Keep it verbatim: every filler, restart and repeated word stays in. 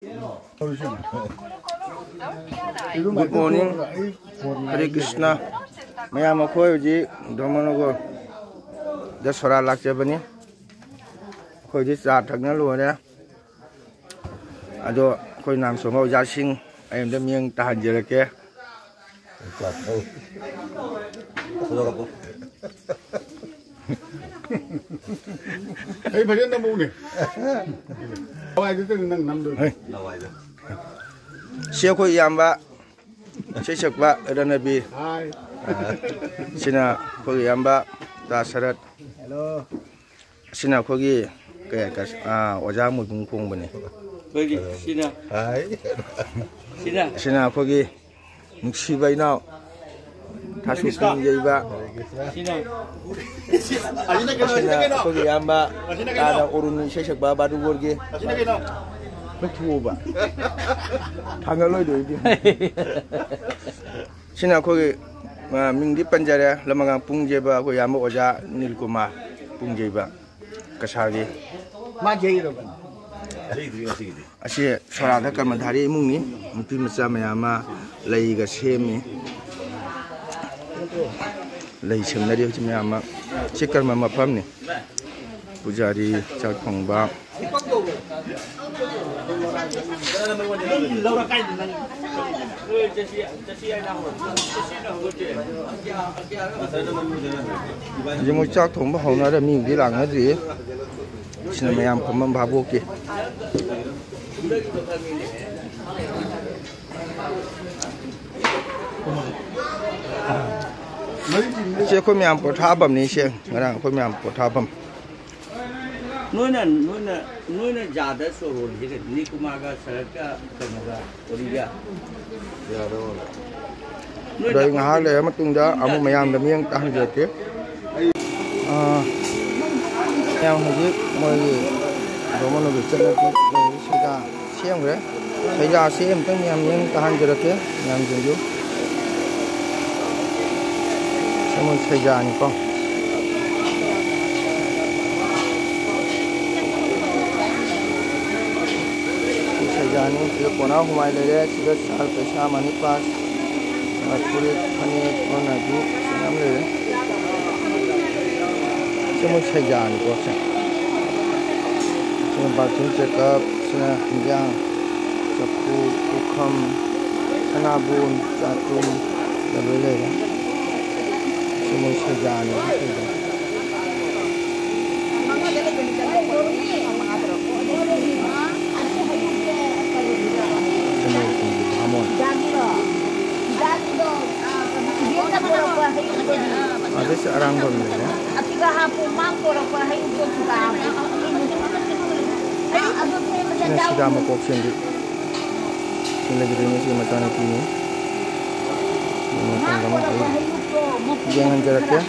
Good morning, Hare Krishna. ꯃꯌꯥꯝ, ꯑꯩꯈꯣꯏ ꯍꯧꯖꯤꯛ ꯙꯔꯃꯅꯒꯔꯗ ꯁꯣꯔꯥ ꯂꯥꯛꯆꯕꯅꯤ꯫ ꯑꯩꯈꯣꯏ ꯍꯧꯖꯤꯛ ꯆꯥ ꯊꯛꯅ ꯂꯣꯏꯔꯦ꯫ ꯑꯗꯣ ꯑꯩꯈꯣꯏ ꯅꯥꯝ ꯁꯣꯝꯕ ꯑꯣꯖꯥꯁꯤꯡ ꯑꯩ ꯑꯝꯇ ꯃꯤꯠꯌꯦꯡ ꯇꯥꯍꯟꯖꯔꯛꯀꯦ꯫ ꯑꯩ ꯐꯖꯅ ꯅꯝꯃꯛꯎꯅꯦ꯫ ꯂꯋꯥꯏꯗꯨꯗꯅꯤ ꯅꯪ ꯅꯝꯗꯣꯏ꯫ ꯁꯤ ꯑꯩꯈꯣꯏ ꯏꯌꯥꯝꯕ ꯏꯁꯩ ꯁꯛꯄ ꯔꯅꯕꯤꯔ꯫ ꯍꯥꯏ꯫ ꯁꯤꯅ ꯑꯩꯈꯣꯏꯒꯤ ꯏꯌꯥꯝꯕ ꯇꯥ ꯁꯔꯠ꯫ ꯍꯦꯜꯂꯣ꯫ ꯑꯁꯤꯅ ꯑꯩꯈꯣꯏꯒꯤ ꯀꯩ ꯍꯥꯏ-, ꯑꯥ, ꯑꯣꯖꯥ ꯃꯣꯏꯕꯨꯡ ꯈꯣꯡꯕꯅꯤ꯫ ꯑꯩꯈꯣꯏꯒꯤ ꯁꯤꯅ꯫ ꯍꯥꯏ꯫ ꯁꯤꯅ꯫ ꯑꯁꯤꯅ ꯑꯩꯈꯣꯏꯒꯤ ꯅꯨꯡꯁꯤꯕ ꯏꯅꯥꯎ ꯊꯥꯁꯨ ꯈꯪꯖꯩꯕ꯫ ꯁꯤꯅ꯫ ꯑꯁꯤꯅ ꯑꯩꯈꯣꯏꯒꯤ ꯏꯌꯥꯝꯕ ꯇꯥꯗ ꯑꯣꯔꯨꯟ ꯏꯁꯩ ꯁꯛꯄ ꯕꯥꯗꯨꯒꯣꯔꯒꯤ꯫ ꯂꯧꯊꯣꯛꯑꯣꯕ꯫ ꯊꯥꯡꯒꯠꯂꯣꯏꯗꯣꯏꯗꯤ꯫ ꯁꯤꯅ ꯑꯩꯈꯣꯏꯒꯤ, ꯑ, ꯃꯤꯡꯗꯤ ꯄꯟꯖꯔꯦ, ꯂꯃꯉꯥꯡ ꯄꯨꯡꯖꯩꯕ ꯑꯩꯈꯣꯏ ꯏꯌꯥꯝꯕ ꯑꯣꯖꯥ ꯅꯤꯜꯀꯨꯃꯥꯔ ꯄꯨꯡꯖꯩꯕ ꯀꯁꯥꯔꯒꯤ꯫ ꯃꯥ ꯌꯩꯔꯕꯅꯤ꯫ ꯑꯁꯤ ꯁꯣꯔꯥꯗ ꯀꯔꯃꯙꯥꯔꯤ ꯏꯃꯨꯡꯅꯤ꯫ ꯅꯨꯄꯤ ꯃꯆꯥ ꯃꯌꯥꯝ ꯑꯃ ꯂꯩꯒ ꯁꯦꯝꯃꯤ꯫ ꯂꯩ ꯁꯦꯝꯅꯔꯤ ꯍꯧꯖꯤꯛ ꯃꯌꯥꯝ ꯑꯃ꯫ ꯁꯤ ꯀꯔꯃ ꯃꯐꯝꯅꯤ꯫ ꯄꯨꯖꯥꯔꯤ, ꯆꯥꯛ ꯊꯣꯡꯕ꯫ ꯍꯧꯖꯤꯛ ꯃꯣꯏ ꯆꯥꯛ ꯊꯣꯡꯕ ꯍꯧꯅꯔꯦ, ꯃꯤꯕꯨꯗꯤ ꯂꯥꯛꯅꯗ꯭ꯔꯤ꯫ ꯁꯤꯅ ꯃꯌꯥꯝ ꯐꯝꯐꯝ ꯚꯥꯕꯣꯛꯀꯤ꯫ ꯁꯤ ꯑꯩꯈꯣꯏ ꯃꯌꯥꯝ ꯄꯣꯊꯥꯐꯝꯅꯤ꯫ ꯁꯦ ꯉꯔꯥꯡ ꯑꯩꯈꯣꯏ ꯃꯌꯥꯝ ꯄꯣꯊꯥꯐꯝ꯫ ꯅꯣꯏꯅ, ꯅꯣꯏꯅ, ꯅꯣꯏꯅ ꯖꯥꯗ ꯁꯣꯔ ꯍꯣꯜꯂꯤꯁꯦ ꯀꯩꯅꯣ? ꯅꯤꯀꯨꯃꯥꯔꯒ ꯁꯔꯠꯀ ꯀꯩꯅꯣꯒ ꯑꯣꯔꯤꯒ? ꯌꯥꯗꯧꯔꯣ? ꯅꯣꯏ ꯑꯗꯣ ꯑꯩ ꯉꯥꯏꯍꯥꯛ ꯂꯩꯔ ꯃꯇꯨꯡꯗ ꯑꯃꯨꯛ ꯃꯌꯥꯝꯗ ꯃꯤꯠꯌꯦꯡ ꯇꯥꯍꯟꯖꯔꯛꯀꯦ꯫ ꯑꯥ, ꯃꯌꯥꯝ ꯍꯧꯖꯤꯛ ꯃꯣꯏꯒꯤ ꯙꯔꯃꯅꯒꯔꯒꯤ ꯆꯠꯅꯕꯤ ꯂꯩꯔꯤꯁꯤꯗ ꯁꯦꯝꯈ꯭ꯔꯦ꯫ ꯁꯩꯖꯥꯁꯤ ꯑꯝꯇꯪ ꯃꯌꯥꯝ ꯌꯦꯡ ꯇꯥꯍꯟꯖꯔꯛꯀꯦ, ꯃꯌꯥꯝꯁꯤꯡꯁꯨ꯫ ꯁꯤ ꯃꯣꯏ ꯁꯩꯖꯥꯅꯤꯀꯣ꯫ ꯁꯤ ꯁꯩꯖꯥ ꯌꯥꯅꯤ꯫ ꯁꯤꯗ ꯀꯣꯅꯥ ꯍꯨꯃꯥꯏ ꯂꯩꯔꯦ꯫ ꯁꯤꯗ ꯁꯥꯜ, ꯄꯩꯁꯥ, ꯃꯅꯤ ꯄꯥꯁ, ꯐꯨꯔꯤꯠ, ꯐꯅꯦꯛ, ꯂꯣꯟꯅ ꯑꯗꯨ ꯃꯌꯥꯝ ꯂꯩꯔꯦ꯫ ꯁꯤ ꯃꯣꯏ ꯁꯩꯖꯥꯅꯤꯀꯣ ꯁꯦ꯫ ꯁꯤꯅ bathroom checkup, ꯁꯤꯅ ꯍꯤꯟꯖꯥꯡ, ꯆꯐꯨ, ꯄꯨꯈꯝ, ꯁꯅꯥꯕꯨꯟ, ꯆꯥꯛꯈꯨꯝ, ꯁꯤꯗ ꯂꯣꯏ ꯂꯩꯔꯦ꯫ ꯁꯤ ꯃꯣꯏ ꯁꯩꯖꯥꯅꯤ꯫ ꯑꯗꯩꯁꯤ ꯑꯔꯥꯡꯕ ꯑꯃ ꯂꯩꯔꯦ꯫ ꯁꯤꯅ ꯁꯤꯗꯥ ꯃꯀꯣꯛ ꯁꯦꯝꯕꯤ꯫ ꯁꯤ ꯂꯩꯈꯤꯗꯣꯏꯅꯤ, ꯁꯤ ꯃꯆꯥꯅꯨꯄꯤꯅꯤ꯫ ꯃꯇꯨꯡꯗ ꯑꯃꯨꯛ ꯑꯩ ꯌꯦꯡꯍꯟꯖꯔꯛꯀꯦ꯫